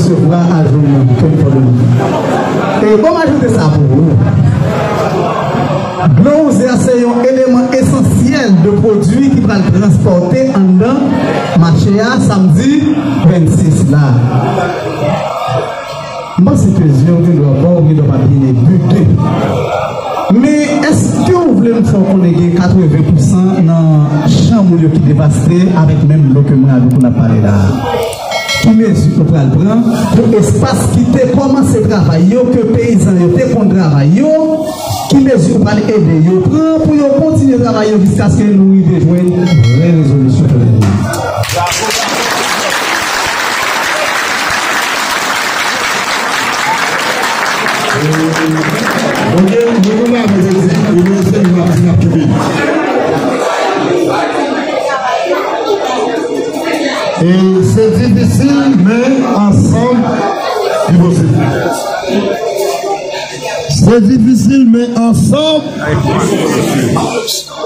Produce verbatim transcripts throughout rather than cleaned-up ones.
resevwa ajounman ke m fè demen. E bon, m ajoute sa pou ou. Dlo wouze a se yon eleman esansyèl de pwodui ki pral transpòte anndan mache a samdi vennsis la. M panse ke je w gen dwa bon, ou gen dwa pa byen bide. Men, èske w vle m fè w konnen gen katreven pousan nan chan moun yo ki devaste avèk menm dlo ke mwen avèk ou n ap pale la a? Ki mezi nou pral pran pou espas ki te kòmanse travay yo, ke peyizan yo te konn travay yo? Ki mezi ou pral ede yo pran pou yo kontinye travay yo jiskaske nou rive jwenn vrè rezolisyon pwoblèm yo? Ok, nou konn pa mete di, nou mete di, nou ap di, n ap kenbe. E se difisil, men ansanm, li posib. Se difisil, men ansanm.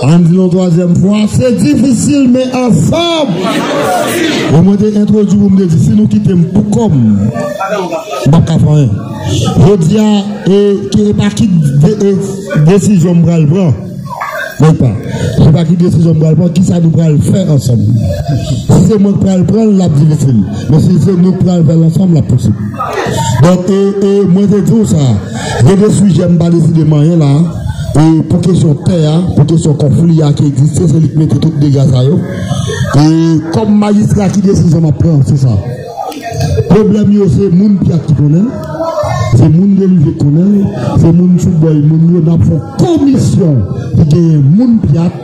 Ann di l yon twazyèm fwa, se difisil, men ansanm. E mwen te entwodui pou m te di, si nou kite m pou kò m, m p ap ka fè anyen. Jodi a, e, ki, e pa ki de, e, desizyon m pral pran. Nèg pa. Se pa ki desizyon m pral pran, kisa nou pral fè ansanm. Si se mwen k pral pran l, l ap difisil. Men si se nou k pral fè l ansanm, l ap posib. Donk, e, e, mwen te di w sa. Gen de sijè m pa deside manyen la. E pou kesyon tè a, pou kesyon konfli a ki egziste, se li k mete tout dega sa yo. E kòm majistra, ki desizyon m ap pran, se sa. Pwoblèm yo, se moun Pyat ki konnen l, se moun Delije ki konnen l, se moun Soubòy, moun yo, n ap fè yon komisyon ki genyen moun Pyat,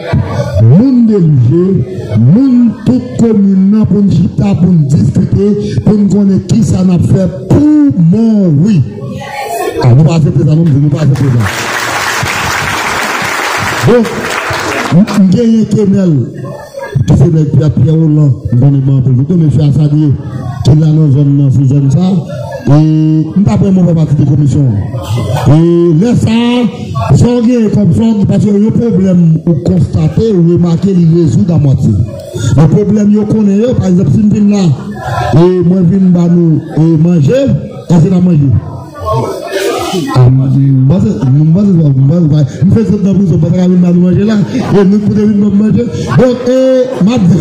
moun Delije, moun tout komin nan pou n chita, pou n diskite, pou n konnen kisa n ap fè pou mouri. A, nou pa aksepte sa, non, mesye, nou pa aksepte sa. Bon, m, m genyen Kenèl. Ki se nèg Pyè, Pyè Wolan, m konnen ban anpil. Ou konnen mesye a salye ki la nan zòn nan, sou zòn sa. E m t ap renmen w fè pati de komisyon an. E lè sa a, sa w genyen kòm, sa w, paske yon pwoblèm ou konstate, ou remake, li rezoud a mwatye. Men pwoblèm yo konnen yo, pa egzanp, si m vin la, e mwen vin ba nou, e manje, èske n ap manje? A, m, m panse, m panse, m panse, m fè sot nan prizon, m panse ka vin ba nou manje la. E nou ki pote vin ban m manje. Donk, e, m ap di,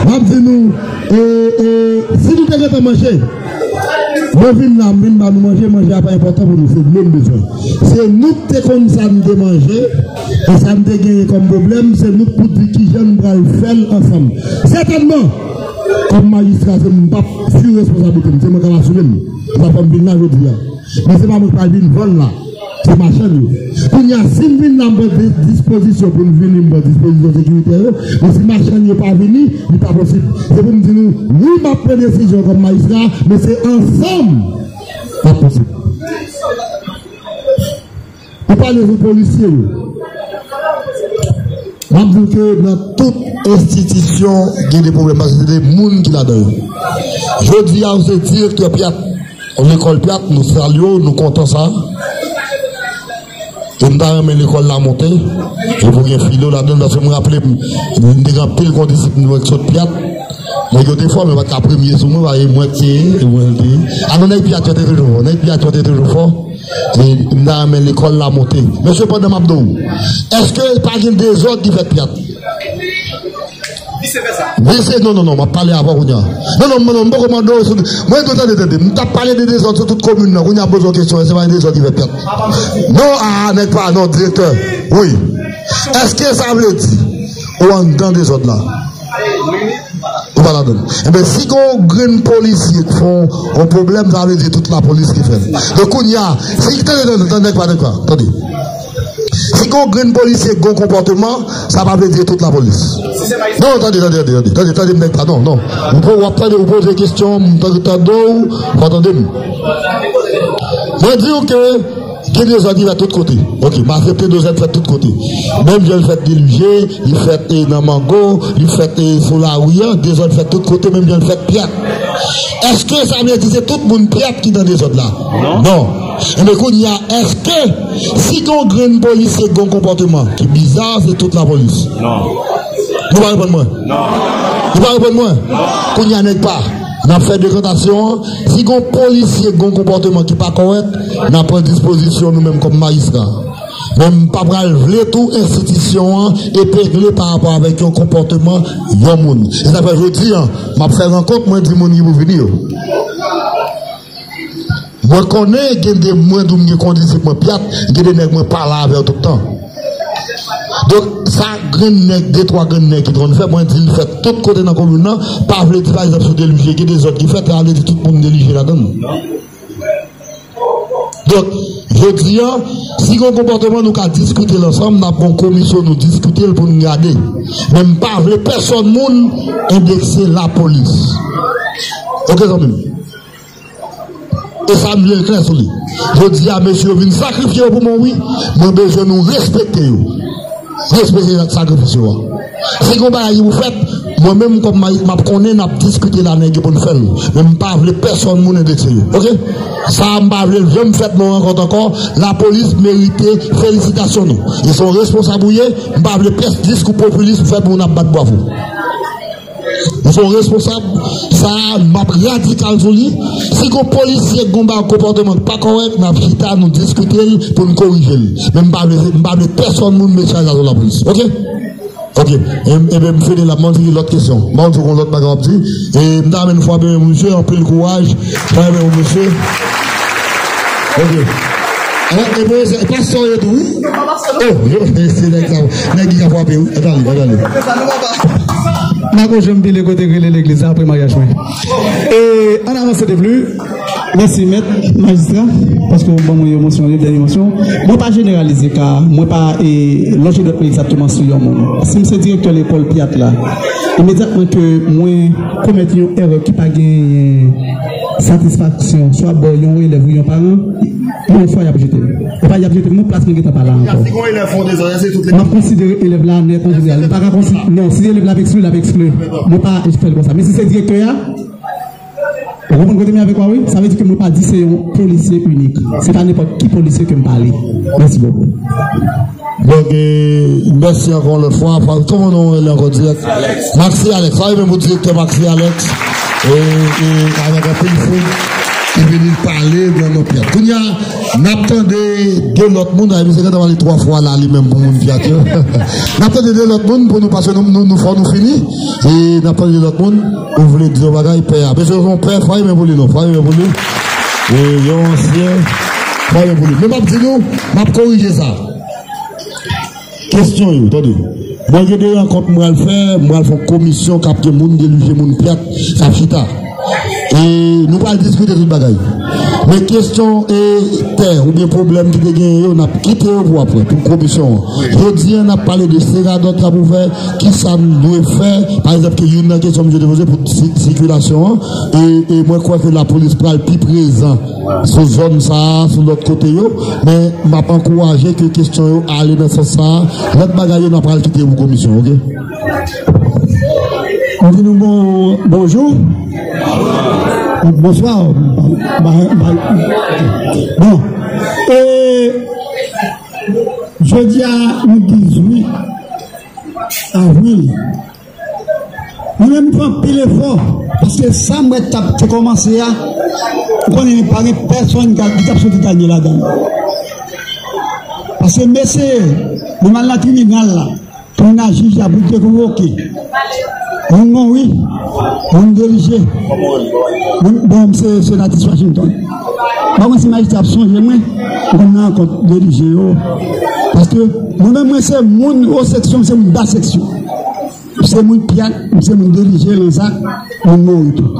m ap di nou, e, e, si nou te gentan manje, mwen vin la, m vin ba nou manje, manje a pa enpòtan pou nou, se dlo n bezwen. Se nou ki te konn sa n te manje, e sa n te genyen kòm pwoblèm, se nou k pou di kijan n pral fè l ansanm. Sètènman, kòm majistra, se m p ap fui responsablite m, se mwen k ap asime l. Sa fè m vin la jodi a. Men se pa mwen k pral vin vann la. Se machann yo. Kounye a, si m vin la, m pran de, dispozisyon pou m vini, m pran dispozisyon sekiritè yo. Men si machann yo pa vini, li pa posib. Se pou m di nou, wi, m ap pran desizyon kòm majistra, men se ansanm l ap posib. Ou pale sou polisye yo. M ap di w ke nan tout enstitisyon, gen de pwoblèm, paske se de moun ki ladan yo. Jodi a, ou se direktè Pyat. Yon lekòl Pyat, nou salye w, nou kontan sa. E m ta renmen lekòl la monte. E pou gen filo ladan l, paske m raple m, m te gen anpil kondisip nou ki sot Pyat. Nèg yo te fò, men yo pa t ka premye sou mwen, paske mwen te ye, e mwen te ye. Alò, nèg Pyat yo te toujou fò. Nèg Pyat yo te toujou fò. E m ta renmen lekòl la monte. Men sepandan, m ap di w, èske pa gen dezòd ki fèt Pyat? Vise, non, non, non, m ap pale avè w kounye a. Non, non, non, non, m poko mande w sou, mwen, tande, tande, m t ap pale de dezòd sou tout komin nan. Kounye a, m poze w kesyon, èske pa gen dezòd ki fèt Pyat? Non, a, nèg pa, non, direktè. Wi. Èske sa vle di ou anndan dezòd la? Ou pa ladan l. Enben, si gen yon grenn polisye k fè yon, yon pwoblèm, sa vle di tout lapolis ki fè l. Donk, kounye a, si, tande, tande, tande, nèg pa, nèg pa, tande. Si gen yon grenn polisye k gen yon konpòteman, sa pa vle di tout lapolis. Non, tande, tande, tande, tande, tande, tande, m nèg pa, non, non. Ou po-, w ap tande, ou poze kesyon, m tande, tande w, w pa tande m. Mwen di w ke gen dezòd ki fèt tout kote. Ok, m aksepte dezòd fèt tout kote. Menm jan l fèt Delije, li fèt, e, nan Mango, li fèt, e, sou lari a, dezòd fèt tout kote, menm jan l fèt Pyat. Èske sa vle di se tout moun Pyat ki nan dezòd la? Non. Non. Enben, kounye a, èske si gen yon grenn polisye ki gen yon konpòteman ki biza, se tout lapolis? Non. Nou pa reponn mwen? Non. Nou pa reponn mwen? Non. Kounye a, nèg pa. N ap fè dekantasyon an. Si gon polisye gon konpòteman ki pa kòrèk, n ap pran dispozisyon nou menm kòm majistra. Men m pa pral vle tou enstitisyon an epegle pa rapò avèk yon konpòteman yon moun. E sa fè jodi an, m ap fè rankont, mwen di moun ki pou vini yo. Mwen konnen gen de mwen tou m gen kondisip mwen pyat, gen de nèg mwen pale avè yo tout tan. Donk, sa grenn nèg, de twa grenn nèg ki t konn fè, mwen di l fèt tout kote nan komin nan, pa vle di pa egzanp sou Delije, gen de zòd ki fèt, sa vle di tout moun Delije ladan l. Donk, jodi an, si gon konpòteman nou ka diskite l ansanm, n ap gon komisyon nou diskite l pou n gade. Men m pa vle pèsonn moun endekse lapolis. Oke, zanmi m? E sa m vle l klè sou li. Jodi a, mesye yo vin sakrifye yo pou mwen, wi. Mwen bezwen nou respekte yo. Respekte sakrifis yo a. Si gon bagay ki pou fèt, mwen menm kòm m ap konnen n ap diskite la nèg yo pou n fè l. Men m pa vle pèsonn moun endekse yo. Oke? Sa a m pa vle l janm fèt nan rankont ankò. Lapolis merite felisitasyon nou. E se yon responsab ou ye, m pa vle pyès diskou popilis ou fè pou moun ap bat bwavo. Nou se yon responsab, sa a, m ap radikal sou li. Si gon polisye k gon ba konpòteman k pa kòrèk, n ap chita, nou diskite l pou n korije l. Men m pa vle, m pa vle pèsonn moun met chay la sou lapolis. Oke? Oke. E, ebyen, m fini la, m anvi lòt kesyon. M anvi yon lòt bagay w ap di. E m ta renmen n frape men pou misye, anpil kouraj. Frape men pou misye. Oke. Alò, e mwen, se pastè w ye tou, wi. Oh, yo, se nèg sa, nèg ki ka frape, wi. Ann ale, ann ale. M pa ko janm pile kote k rele legliz la apre maryaj mwen. E, ann avanse de pli. Mèsi, mèt, majistra, paske w ban mwen yon mansyon, yon dènye mansyon. Mwen pa jeneralize ka, mwen pa, e, lonje dwèt mwen egzakteman sou yon moun. Si m se direktè lekòl Pyat la, imedyatman ke mwen komèt yon erè ki pa genyen satisfaksyon, swa bò yon elèv ou yon paran, yon fwa y ap jete m. E pa y ap jete m, non, plas mwen gentan pa la ankò. M ap konsidere elèv la nèt an jeneral. M pa ka konsi-, non, si elèv la ap eksklui, l ap eksklui. Mwen pa fè l konsa. Men si se direktè a, ou konprann kote m ye avèk ou a, wi? Sa vle di ke mwen pa di se yon polisye inik. Se pa nenpòt ki polisye ke m pale. Mèsi bokou. Donk, e, mèsi ankò yon lòt fwa. Kòman non w rele ankò, dirèk? Maxi Alex. Sa e menm pou direktè Maxi Alex. E, e, avèk anpil foug ki vini pale nan non Pyat. Kounye a, n ap tande de lòt moun. Ay, misye gentan pale twa fwa la, li menm pou moun Pyat yo. N ap tande de lòt moun pou nou, paske nou, nou, nou fò nou fini. E n ap tande de lòt moun. Ou vle di yon bagay, pè a. Mesye, yon pè, fò yon men pou li, non. Fò yon men pou li. E yon ansyen, fò yon men pou li. Men m ap di nou, m ap korije sa. Kesyon yo, tande. Mwen gen de rankont mwen al fè, mwen al fè yon komisyon k ap gen moun Delije, moun Pyat, k ap chita. E nou pral diskite tout bagay. Men kesyon e tè oubyen pwoblèm ki te genyen yo, n ap kite yo pou apre, pou komisyon an. Jodi a, n ap pale de se radòt k ap ouvè, kisa n dwe fè. Pa egzanp, ke youn nan kesyon misye te poze pou si-, sikilasyon an. E, e mwen kwè ke lapolis pral pi prezan sou zòn sa a, sou lòt kote yo, men m ap ankouraje ke kesyon yo ale nan sans sa a. Lòt bagay yo, n ap pral kite pou komisyon, oke? M di nou bon, bonjou. Bonswa. Ba, ba, bon. E, jodi a, nou dizuit avril. Nou menm, nou fè anpil efò, paske sa m wè t ap te kòmanse a, ou konnen pa gen pèsonn ki t ap soti ganye ladan l. Paske mesye, nou al nan tribinal la, pou n al jij la, pou te konvoke. Moun Monwi, moun Delije, moun, bon, m se senatis Washington. M pa konn si majistra ap sonje mwen, m konn nan rankont Delije yo. Paske mwen menm, mwen se moun wo seksyon, m se moun ba seksyon. M se moun Pyat, m se moun Delije, Lanzak, moun Monwi tou.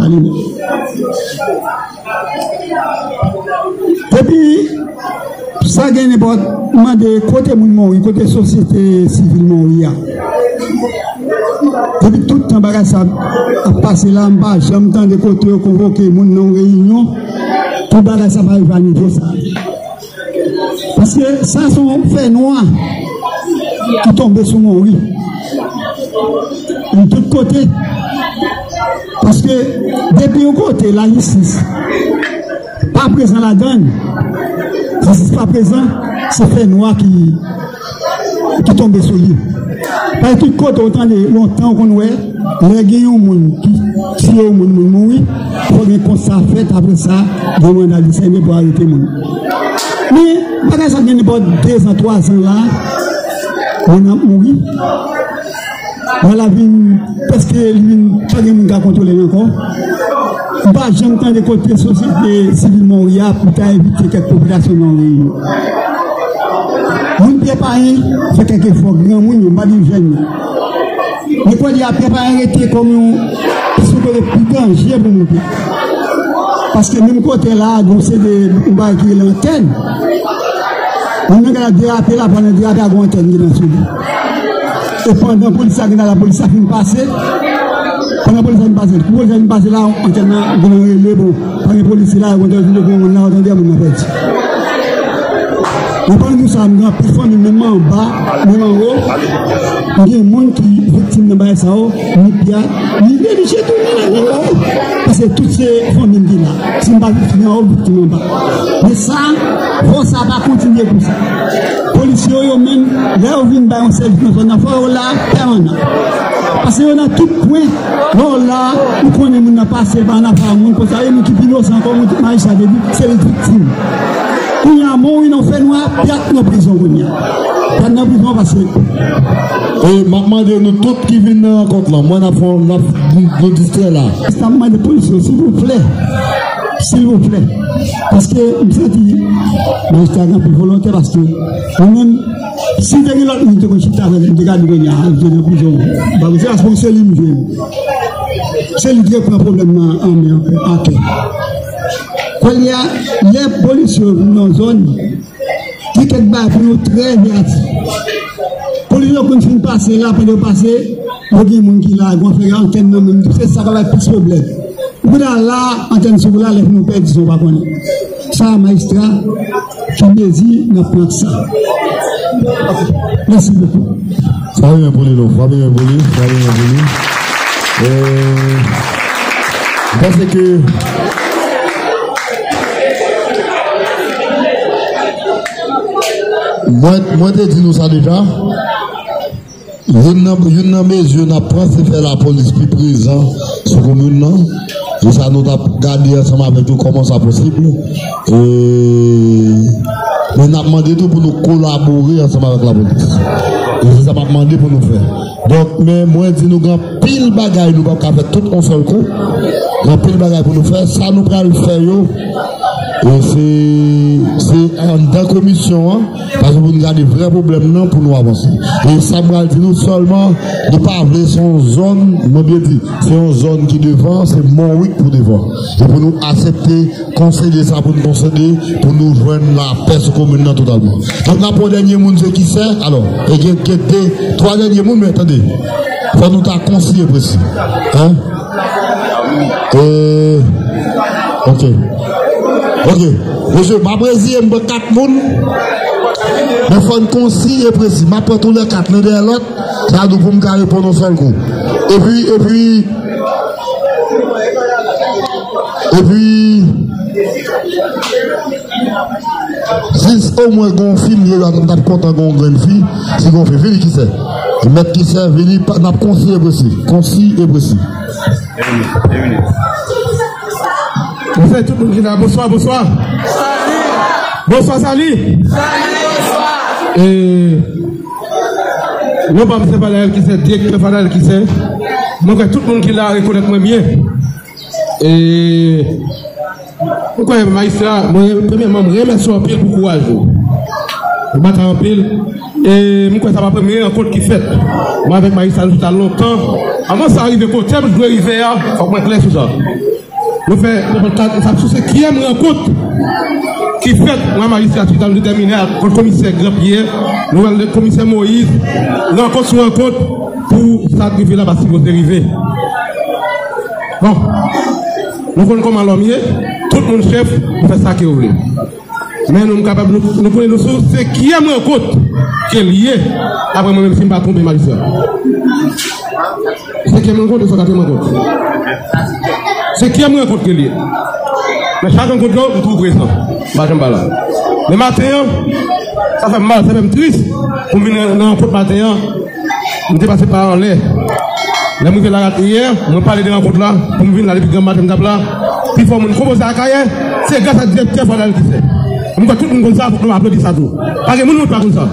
Depi sa gen nenpòt, mande kote moun Monwi, kote sosyete sivil Monwi a. Depi tout tan bagay sa ap pase la, m pa janm tande kote yo konvoke moun nan yon reyinyon pou bagay sa pa rive a nivo sa. Paske sa se yon fènwa ki tonbe sou Monwi. Li tout kote. Paske depi yon kote, lajistis pa prezan ladan l, jistis pa prezan, se fènwa ki, ki tonbe sou li. Paske tout kote ou tande, lontan ou konn wè, lè gen yon moun ki Tiye yon moun, moun mouri, fò gen konsa fèt, apre sa, gen manda li sène pou arete moun. Men, bagay sa gen nenpòt dezan, twazan la, moun ap mouri. Vwala vin, prèske li vin, pa gen moun ka kontwole l ankò. M pa janm tande kote sosyete sivil Mawri a pou ta envite kèk popilasyon Mawri yo. Moun Pyè Payen fè kèk efò, granmoun yo, m pa di jèn yo. Men kounye a, Pyè Payen rete kòm yon, si w vle, pi danje pou moun Pyè. Paske menm kote la, gon se de, yon bagay ki rele antèn. Moun nan genlè derape la, pandan l derape a, gon antèn ki nan sou li. E pandan polis la genlè la, polis la fin pase. Pandan polis la fin pase, pou polis la fin pase la, antèn nan genlè rele, bon, pa gen polis la, yo kontan vin yo pran moun la, yo tande moun nan pèdi. Mwen pa di sa, m gen anpil fanmi, menm anba, menm anwo. M gen moun ki viktim nan bagay sa yo, ni Pyè, ni Deliche tou, ni la, ni la. Paske tout se fanmi m ki la. Si m pa viktim anwo, viktim anba. Men sa, fò sa pa kontinye konsa. Polisye yo, yo menm, lè yo vin bay yon sèvis nan zòn nan, fò yo la pèmanan. Paske yo nan tout kwen. Lè w la, ou konnen moun nan pase pa nan afè moun, konsa, e moun ki pi inosan ankò, moun ki majistra te di, se li k viktim. Kounye a, Mawri nan fènwa, Pyè nan prizon kounye a. Pyè nan prizon paske. E m ap mande nou tout ki vin nan rankont lan, mwen n ap fè, n ap, nou distrè la. Sa m mande polis yo, silvouplè, silvouplè, paske m santi majistra gen anpil volontè, paske mwen menm, si te gen lòt moun te konn chita avè l, m te ka di kounye a, li te nan prizon. Bagay se paske se li m jwenn. Se li ki pran pwoblèm nan an men an kè. Kounye a, lè polis yo vin nan zòn, gen kèk bagay pou yo trè veyatif. Polis yo konn fin pase la, pandan yo pase, yo gen moun ki la, gon fè antèn nan menm, se sa k ap bay plis pwoblèm. Ou konn la, antèn sou la, lè nou pèdi, se w pa konnen. Sa, majistra, ki mezi n ap pran ak sa? Mèsi bokou. Sa byen pou li, non. Sa byen pou li. Sa byen pou li. Euh, m panse ke mwen, mwen te di nou sa deja. Youn nan, youn nan mezi n ap pran, se fè lapolis pi prezan sou komin nan. E sa nou t ap gade ansanm avèk yo kòman sa posib. E, men n ap mande tou pou nou kolabore ansanm avèk lapolis. E se sa m ap mande pou nou fè. Donk, men mwen di nou gen anpil bagay nou p ap ka fè tout yon sèl kou. Gen anpil bagay pou nou fè. Sa nou pral fè yo, e se, se anndan komisyon an. Paske pou nou gade vrè pwoblèm nan, pou nou avanse. E sa m pral di nou sèlman, nou pa vle se yon zòn, mwen byen di, se yon zòn ki devan, se Mawri k pou devan. E pou nou aksepte konsede sa pou nou konsede, pou nou jwenn lapè sou komin nan totalman. Donk, n ap pran dènye moun, se Kisè. Alò, e gen, gen de, twa dènye moun, men tande. Fò nou ta konsi e presi. Hein? Euh, ok. Ok. Mesye, m ap reziye m pran kat moun. Men fò n konsi e presi. M ap pran tou lè kat, youn dèyè lòt. Sa nou pou m ka reponn yon sèl kou. Epi, epi, epi, jis omwen gon fi, m t ap kontan gon grenn fi, si gon fi, vini Kisè. Mèt Kisè, vini, n ap konsi e presi. Konsi e presi. Mwen salye tout moun ki la. Bonswa, bonswa. Bonswa, Sali. E, non pa m se Fanael Kisè, direktè Fanael Kisè. Mwen kwè tout moun ki la rekonèt mwen byen. E, mwen kwè majistra, mwen, premyèman, m remèsye w anpil pou kouraj ou. Ou batay anpil. E mwen kwè sa pa premye rankont ki fèt. Mwen avèk majistra nou chita lontan. Anvan sa rive kote m dwe rive a, fòk mwen klè sou sa. Nou fè, sa sou senkyèm rankont ki fèt, mwen majistra chita nou detèmine ak komisè Granpyè, nou al komisè Moyiz, rankont sou rankont pou sa k rive la pa sipoze rive. Bon, nou konn kòman lòm ye, tout moun chèf, ou fè sa ke ou vle. Men nou kapab, nou, nou konnen nou sou senkyèm rankont ke l ye, apre mwen menm si m pa twonpe majistra. Senkyèm rankont, se katriyèm rankont. Senkyèm rankont ke l ye. Men chak rankont yo, m toujou prezan. M pa janm pa la. Men maten an, sa fè m mal, sa fè m tris pou m vin nan, nan rankont maten an. M te pase pa anlè. Lè m rive Larat yè, mwen pale de rankont la, pou m vin la depi granm maten m t ap la. Pifò moun konpoze Akayè, se gras a direktè Fadel ki fè. M kwè tout moun konn sa, fòk nou aplodi sa tou. Pa gen moun ki pa konn sa.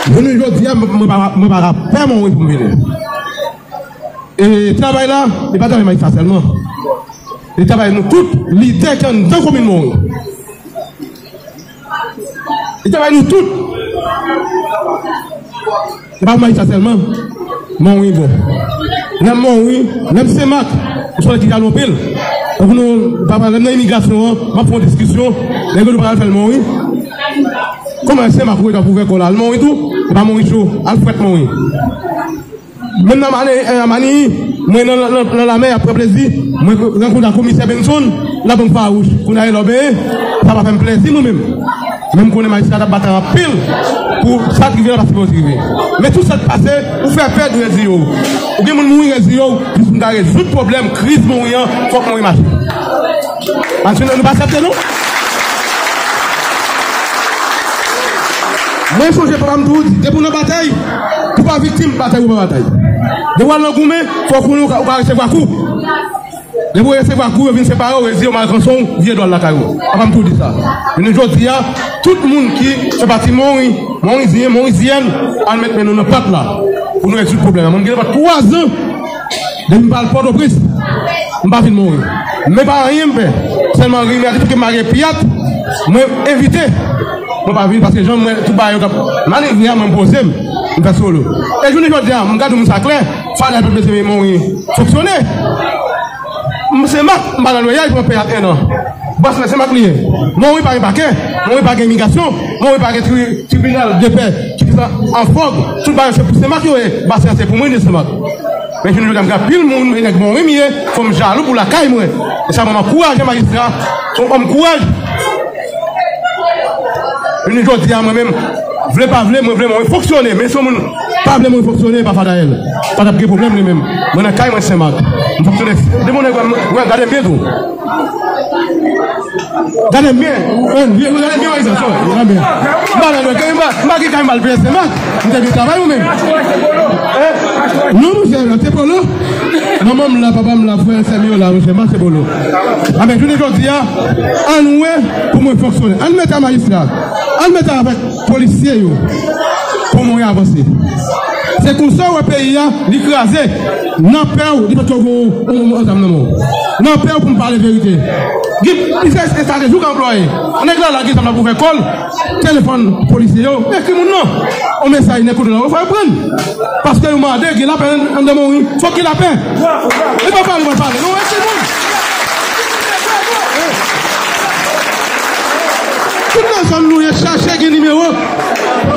Jounen jodi a, mwen, mwen pa, mwen pa ka pè Monwi pou m vini. E travay la, e pa travay majistra sèlman. E travay nou tout, lidè ki anndan komin Monwi. Li travay nou tout. Se pa pou majistra sèlman. Monwi bon. Lè m Monwi, lè m Senmak, m sonje ki jalou anpil. Tankou nou, papa, lè m nan imigrasyon an, m ap fè yon diskisyon, nèg yo di w pa al fè l Monwi. Kòman Senmak ou ret ap ouvè kò l al Monwi tou? E pa Monwi cho, al frèt Monwi. Menm nan Mani, eh, Mani, mwen nan, nan, nan lamè, apre plezi, mwen rankontre ak komisè Benson, l ap ban m fawouch. Kounye a, e lè w benyen, sa pa fè m plezi, mwen menm. Men m konnen majistra t ap batay anpil pou sa t rive la, pa sipoze rive. Men tout sa k pase, ou fè pèdi rezi yo. Ou gen moun mouri rezi yo, jis pou n ta rezoud pwoblèm, kriz Monwi an, fòk Monwi mache. Paske nou, nou pa aksepte, non. Mwen sonje papa m toujou di, depi w nan batay, pou pa viktim, batay ou pa batay. Depi w al nan goumen, fòk ou, ou ka, ou ka resevwa kou. Depi w resevwa kou, yo vin separe w, yo di yo mal kanson w, vire dwa l lakay ou. Papa m toujou di sa. Men nou jodi a, tout moun ki fè pati Monwi, Monwizyèn, Monwizyèn, al met men nou nan pòt la. Pou nou rezoud pwoblèm la. Mwen, m gen twa zan, depi m pa al Pòtoprens, m pa vin Monwi. Men pa anyen m pè. Sèlman rimè a di, piske m pa gen piyat, mwen evite. Mwen pa vin paske jan mwen, tout bagay yo t ap manevre a, mwen m poze m, m fè solo. E jounen jodi a, m gade moun sa klè, Fadel pa t bezwen Monwi fonksyone. M Senmak, m pa nan lwayay pou mwen peye ak en an. Bòs mwen Senmak li ye. Monwi pa gen pakè, Monwi pa gen imigrasyon, Monwi pa gen tri-, tribinal de pè ki plis an, an fòg. Tout bagay se pou Senmak yo ye, basen an se pou mwen de Senmak. Men jounen jodi a m gen anpil moun, e nèg Monwi m ye, fò m jalou pou lakay mwen. E sa mwen ankouraje majistra, fò m kouraj. Jounen jodi a mwen menm, vle pa vle, mwen vle Monwi fonksyone, men si yon moun pa vle Monwi fonksyone, pa Fadayèl. Pa t ap gen pwoblèm li menm. Mwen nan kay mwen Senmak. M fonksyone. Depi yon nèg wè m, wè, gade m byen tou. Gade m byen. Wè, gade m byen, wè, sa, sa, gade m byen. M pa nan lòt kay, m pa, m pa gen kay m al peye Senmak. M te vin travay ou menm. Non, monchè, se polo. Manman m la, papa m la, frè, sè m yo la, monchè, m se polo. A, men jounen jodi a, ann wè pou mwen fonksyone. Ann mete a majistra. Ann mete avèk polisye yo pou mwen avanse. Se konsa w wè peyi a, li kraze. Nan pè w, li pa t ko gon, gon, gon zam nan men w. Nan pè w pou m pale verite. Gen plizyè estrateji w ka anplwaye. Nèg la, la gen zam la pou fè kòl. Telefòn polisye yo, ekri moun nan. On mesaj nèg kote nan yo, fò yo pran. Paske yo mande, gen lapè anndan Monwi, fòk gen lapè. E pa pale, mwen pale. Non, ekri moun. Tout nan zòn nou ye, chache gen nimewo.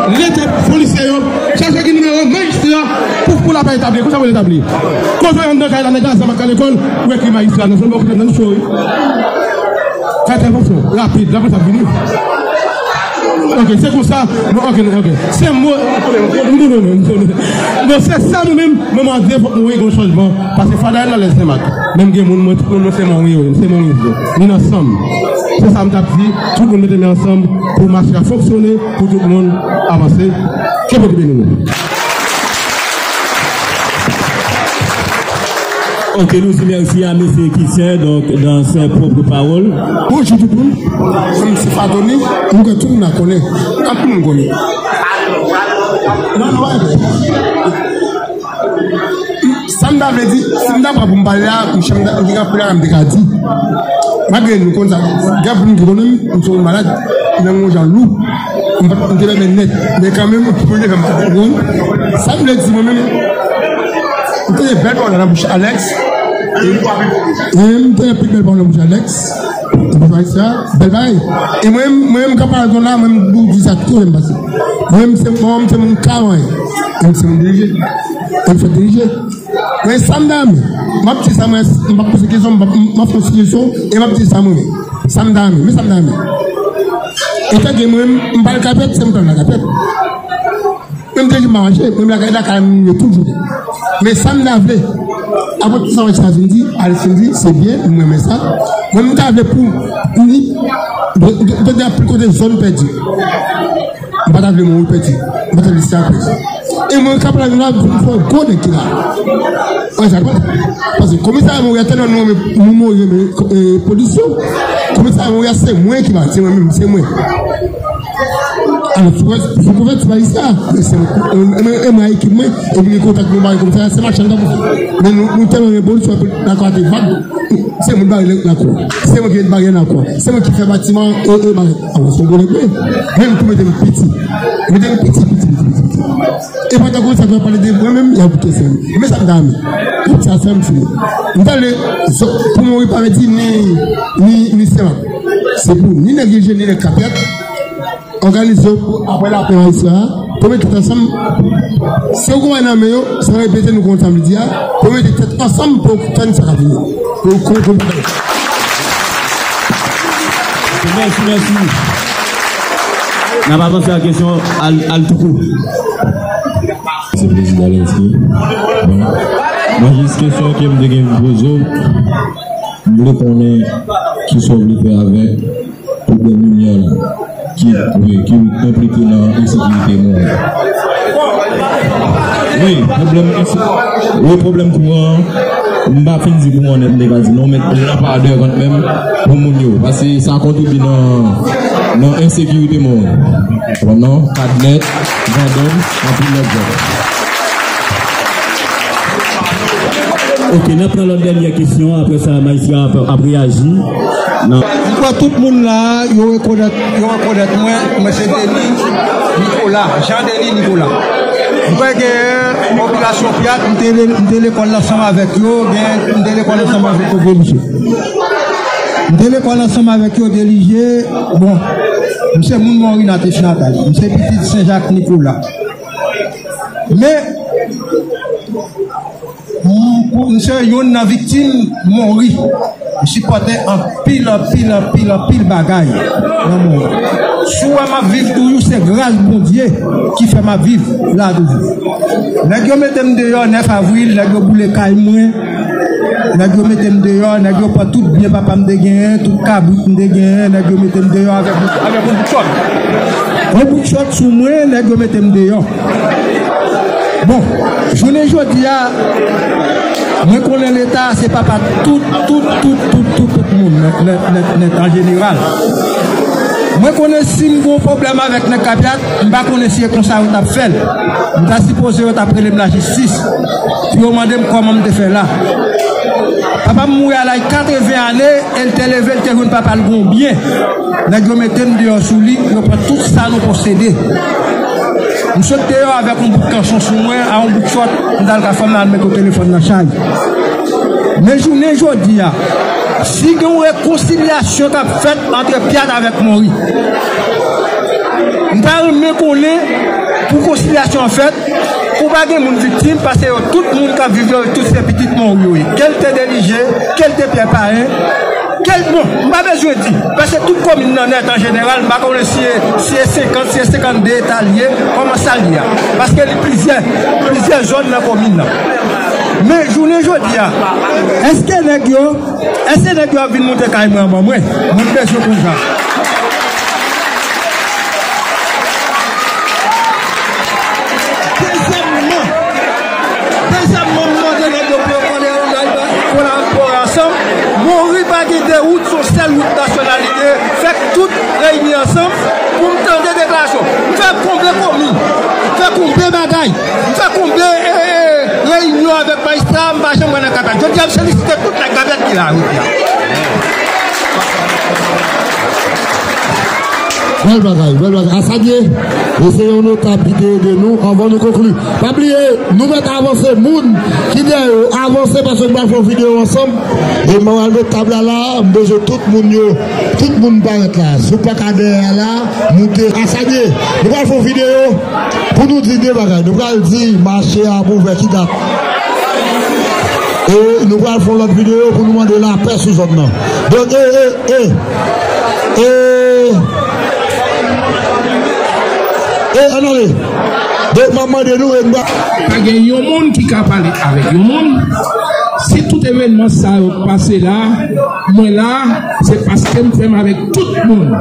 Rete polisye yo, chache gen nimewo majistra pou, pou lapè etabli. Konsa pou l etabli. Kote anndan kay la, nèg la, zam ak lekòl, ou ekri majistra nan zòn, ou kote nan cho, wi. Fè entèvansyon rapid, lapolis ap vini. Ok, se konsa. Bon, ok, ok. Se mo. Bon, se sa nou menm, mwen mande fòk nou gen yon chanjman. Paske Fadayèl nan lè Senmak. Menm gen moun, mwen, tout moun, mwen se Monwi, wi, se Monwi, wi. Ni nan san m. Se sa m t ap di, tout moun mete men ansanm pou mache a fonksyone, pou tout moun avanse. Ke Bondye beni nou. Ok, nou di mèsi a mesye Kitien, donk, dans ses propres paroles. Bonjou tout moun. Mwen se Fatoni. Nou gen tout moun a konnen. Anpil moun konnen. Non, non, sa m ta vle di, si m ta pran pou m pale la, m chanm ta, m te ka pale la, m te ka di. Malgre nou konn sa, gen anpil moun ki konnen m, m se yon malad, nan yon jan lou. M pa, m te renmen nèt, men kanmenm, pou mwen, m te fè m konprann. Sa m vle di, mwen menm, m tande bèl pawòl nan bouch Alex. E, e m tande anpil bèl pawòl nan bouch Alex. Bouch Alex, sa, bèl bagay. E mwen, mwen, m ka pale konn la, mwen, m di sa tout kote m pase. Mwen, m se, mwen, m se moun ka mwen. M se moun dirije. E m sot dirije. Men sa m ta renmen, m ap di sa mwen, m p ap poze kesyon, m p ap, m ap fè yon sijesyon, e m ap di sa mwen menm. Sa m ta renmen, men sa m ta renmen. Etanke mwen, m pa al kapèt, se m k al nan kapèt. Men m te di m pa mache, mwen lakay, lakay m ye tout jounen. Men sa m ta vle, apre tout sa Alex fin di, Alex fin di, se byen, m renmen sa. Mwen, m ta vle pou ni, de, de, de, de, kote zòn pèdi. M pa ta vle moun pèdi. Mwen tande sa apre. E mwen k ap la, la, m fè gwo nèg ki la. Wè, sa k pase. Paske komisarya Mori a tèlman nou renmen, nou Mori renmen, eh, polis yo. Komisarya Mori a se mwen ki la, se mwen menm, se mwen. Alò, sou, sou kouvèti pa isi a, men se mwen, e mwen, e mwen ekip mwen, epi gen kontak nou bay komisarya, se machann tankou. Men nou, nou tèlman renmen polis, wè, dakò ak vag. Se mwen ki bare lakou a. Se mwen ki bare lakou a. Se mwen ki fè batiman e, e bare. Avan se yon gwo nèg mwen. Menm tou mete m piti. Mete m piti, piti, piti, piti, piti. E pandan konsa, fè pale de mwen menm, y ap kesyon. Men sa m ta renmen. Tout sa, sa m fini. M ta vle, pou Mori pa vle di ni, ni, ni Senmak. Se pou ni nèg Eje, ni nèg Kapyèt. Òganize yo pou apre lapè ayisyen an, pou mete tèt ansanm. Si yo gen nan men yo, san repete nou konn sa m di a, pou mete tèt ansanm pou tann sa k ap vini. Pou konn konn bagay. Mèsi, mèsi. N ap avanse ak kesyon al, al toukou. Se prezidan Lensky. Bon. Mwen jis kesyon ke m te gen pou poze w. M vle konnen kisa w vle fè avèk pwoblèm limyè la ki, wi, ki enplike nan ensekirite mwen. Wi, pwoblèm ense-, wi, pwoblèm kouran an, m pa fin di kouran nèt, m te ka di non, men lanpadè kanmenm pou moun yo, paske sa kontribye nan, nan ensekirite mwen. Kòm nan Kadnèt, Vandèm, anpil lòt zòn. Ok, n ap pran lòt dènyè kesyon, apre sa majistra ap, ap reyaji. Nan. M kwè tout moun la a, yo rekonèt, yo rekonèt mwen, mwen se Denis Nicolas, Jean Denis Nicolas. M kwè gen popilasyon Pyat, m te, m te lekòl ansanm avèk yo, gen, m te lekòl ansanm avèk yo, Delije. M te lekòl ansanm avèk yo, Delije, bon, m se moun Mori natif natal, m se pitit Senjak Nikola. Men, m, m se youn nan viktim Mori. M sipòte anpil, anpil, anpil, anpil bagay nan Mori. Si w wè m ap viv toujou, se gras Bondye ki fè m ap viv la toujou. Nèg yo mete m deyò nèf avril, nèg yo boule kay mwen, nèg yo mete m deyò, nèg yo pran tout byen papa m te genyen, tout kabrit m te genyen, nèg yo mete m deyò avèk, avèk yon bout chòt. Yon bout chòt sou mwen, nèg yo mete m deyò. Bon, jounen jodi a, mwen konnen Leta se papa tout, tout, tout, tout, tout, tout moun nèt, nèt, nèt, nèt an jeneral. Mwen konnen si m gen yon pwoblèm avèk nèg Kapyat, m pa konnen si e konsa yo t ap fè l. M ta sipoze yo t ap rele m lajistis pou yo mande m kòman m te fè la. Papa m mouri a laj katreven ane, e l te leve, l te jwenn papa l gen yon byen. Nèg yo mete m deyò sou li, yo pran tout sa nou posede. M sot deyò avèk yon bout kanson sou mwen, a yon bout chòt, m t al ka fè m al mete yon telefòn nan chay. Men jounen jodi a, si gen yon rekonsilyasyon k ap fèt ant Pyat avèk Mori, m ta renmen konnen pou konsilyasyon an fèt, pou pa gen moun viktim, paske yo tout moun k ap viv yo, yo tout se pitit Mori yo ye. Kèl te Delije, kèl te Pyè Payen, kèl, bon, m pa bezwen di, paske tout komin nan nèt an jeneral, m pa konnen si e, si e senkant, si e senkannde eta l ye, kòman sa l ye a. Paske li plizyè, plizyè zòn nan komin nan. Men jounen jodi a, èske nèg yo, èske nèg yo ap vin moute kay mwen anba mwen? Mwen m bezwen konn sa. Dezyèmman, dezyèmman, m mande nèg yo pou yo kole, kolabore ansanm. Mori pa gen de wout, se yon sèl wout nasyonal li gen. Fèk tout reyini ansanm pou m tande deklarasyon. M fè konbyen komin, m fè konbyen bagay, m fè konbyen, eh, eh, reyinyon avèk majistra, m pa janm wè nan Kapyat. Jodi a, m felisite tout nèg Kapyat ki la jodi a. Bèl bagay, bèl bagay. Asadye, e se yon notab ki te ede nou anvan nou konkli. Pa bliye, nou mèt avanse, moun ki dèyè yo, avanse paske nou pral fè yon videyo ansanm. E mwen al met tab la la, m bezwen tout moun yo, tout moun parèt la. Si w pa ka dèyè a la, moute. Asadye, nou pral fè yon videyo pou nou di de bagay. Nou pral di mache a ap ouvè ki dat. E nou pral fè yon lòt videyo pou nou mande lapè sou zòn nan. Donk, e, e, e, e, e, ann ale. Donk, m ap mande nou, e m pa. Pa gen yon moun ki ka pale avèk yon moun. Si tout evènman sa yo pase la, mwen la, se paske m fè m avèk tout moun.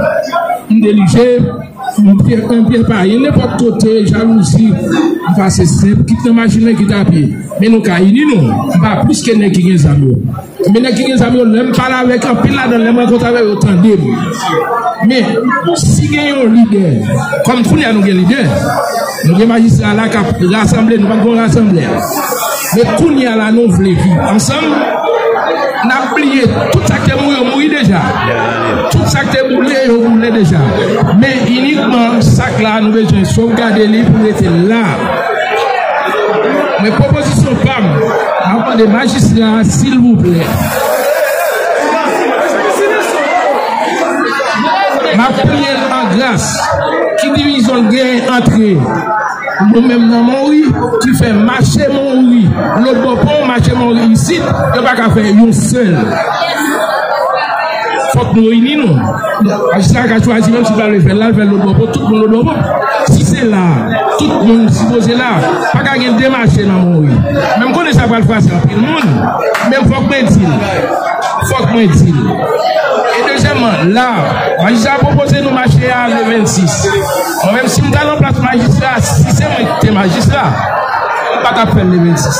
M delije, M pye, m pye pa ye nenpòt kote, jalouzi, m pase senp, kit nan machin nan, kit a pye. Men nou ka ini nou. M pa plis ke nèg ki gen zam yo. Men nèg ki gen zam yo, lè m pale avèk anpil ladan, lè m rankontre avè yo, yo tande m. Men, si gen yon lidè, kòm kounye a nou gen lidè, nou gen majistra la k ap rasanble, nou p ap gen yon rasanblè. Men kounye a la, nou vle viv ansanm, n ap bliye tout sa k te mouri, yo mouri deja. Tout sa k te boule, yo boule deja. Men inikman sa k la, nou bezwen sovgade li pou l rete la. Men pwopozisyon pa m, m ap mande majistra a, silvouplè. M ap priye l an gras, ki divizyon l gen antre nou menm nan Monwi, ki fè mache Monwi lòt bò pon, mache Monwi isit, yo pa ka fè yon sèl. Fòk nou ini nou. Majistra ka chwazi, menm si l pa vle fè l la, l fè l lòt bò pon, tout moun lòt bò pon. Si se la, tout moun sipoze la. Pa ka gen de mache nan Monwi. Men m konnen sa pral fwaze anpil moun. Men fòk mwen di l. Fòk mwen di l. E dezyèmman, la, majistra pwopoze nou mache a le vennsis. Mwen menm, si m ta nan plas majistra, si se mwen ki te majistra, m pa t ap fè l le vennsis.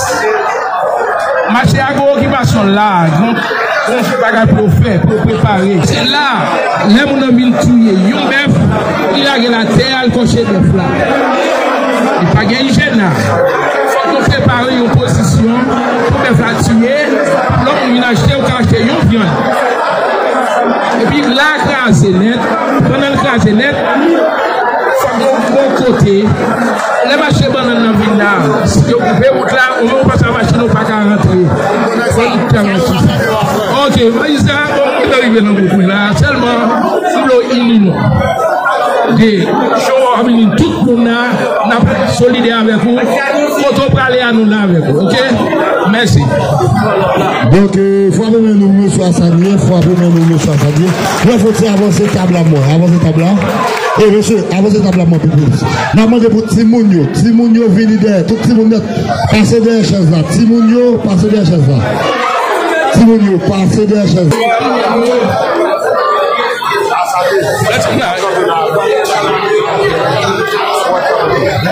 Mache a gen okipasyon la, gen, gen bagay pou yo fè, pou yo prepare. Se la, lè moun nan vin touye yon bèf, li lage l atè a, l kòche bèf la. Li pa gen ijèn la. Fòk nou prepare yon pozisyon pou bèf la touye, pou lòt moun vin achte, ou ka achte yon vyann. Epi la kraze nèt, pandan l kraze nèt, fòk nou bon kote. Lè mache bannann nan vin la, si yo koupe wout la, ou menm ou pase ak machin ou pa ka rantre. Fòk nou fè machin. Ok, majistra, bon, nou rive nan bout la. Sèlman, m vle w ini nou. Ok, show ap ini tout moun la, n ap solidè avèk ou. Kote w prale a, nou la avèk ou, ok? Mèsi. Donk, euh, frape men nou, mesye Asadye, frape men nou, mesye Asadye. Lè fò ti avanse tab la, mwen. Avanse tab la. E, mesye, avanse tab la, mwen, pi plis. N ap mande pou timoun yo. Timoun yo vini dèyè. Tout timoun nèt. Pase dèyè chèz la. Timoun yo, pase dèyè chèz la. Timoun yo, pase dèyè chèz la.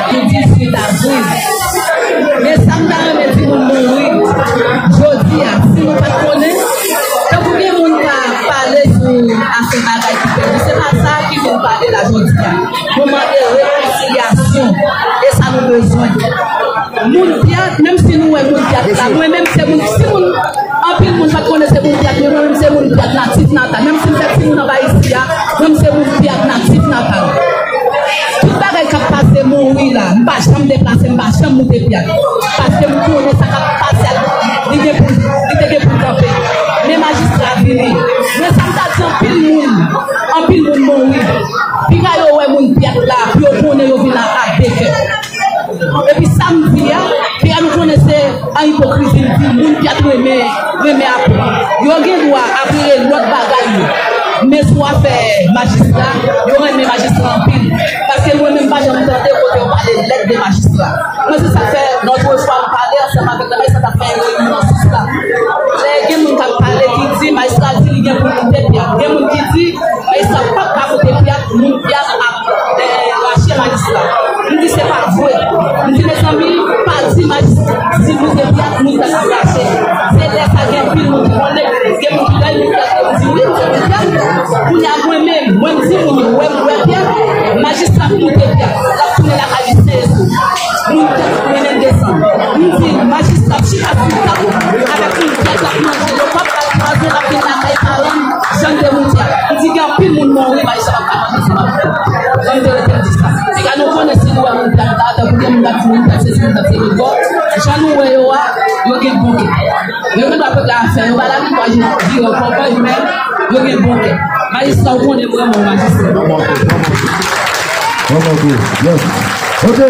Pou diswit avril. Men sa m ta renmen di moun Monwi, jodi a, si nou pa t konnen, tankou gen moun ka pale sou afè bagay ki pèdi, se pa sa ki vin pale la jodi a. Moman de rekonsilyasyon, e sa nou bezwen. Moun Pyat, menm si nou wè moun Pyat la, mwen menm se moun, si moun, anpil moun pa t konnen se moun Pyat, men mwen menm se moun Pyat natif natal. Menm si m fè timoun anba isi a, mwen menm se moun Pyat natif natal. Tout bagay k ap pase Monwi la, m pa janm deplase, m pa janm moute Pyat. Paske m konnen sa k ap pase a, li gen pou, li te gen pou l kanpe. Men majistra vini. Men sa m ta di anpil moun, anpil moun Monwi. Piga yo wè moun Pyat la, pou yo konnen yo vin a, a de kè. Epi sa m di a, piga nou konnen se an ipokrizi m di, moun Pyat renmen, renmen ap, yo gen dwa ap rele lòt bagay yo. Men sou afè majistra, yo renmen majistra anpil. Paske mwen menm pa janm tande kote yo pale lèd de majistra. Mwen se sa k fè, lòt fwa m pale ansanm avèk majistra k ap fè reyinyon sis la. Lè gen moun k ap pale ki di majistra di li gen pou l moute Pyat. Gen moun ki di majistra p ap ka moute Pyat, moun Pyat ap, eh, rache majistra. M di se pa vre. M di mezanmi, pa di majistra di moute Pyat, moun Pyat ap rache. Se lè sa gen anpil moun ki konnen, gen moun ki lè moun Pyat yo di wi, moute Pyat. Kounye a mwen menm, mwen m di moun yo, wè m wè Pyat, majistra k moute Pyat, l ap tounen lakay li sezi. Moun Pyat ap mennen l desann. M di majistra chita sou tab avèk moun Pyat l ap manje, yo p ap al kwaze l ap vin lakay paran m, jan m te moute a. M di gen anpil moun Monwi, majistra p ap ka manje sou tab. Jan m te rete m di sa. Piga nou konnen si nou wè moun Pyat la, tankou gen moun k ap di moun Pyat sesi, moun Pyat se rebò, jan nou wè yo a, yo gen bon kè. Yo gen dwa pèp la ap fè, yo pa la gen dwa jis vire an kòkòy, men yo gen bon kè. Majistra, ou konnen vrèman yon majistra. Vrèman tou. Yes. Ok.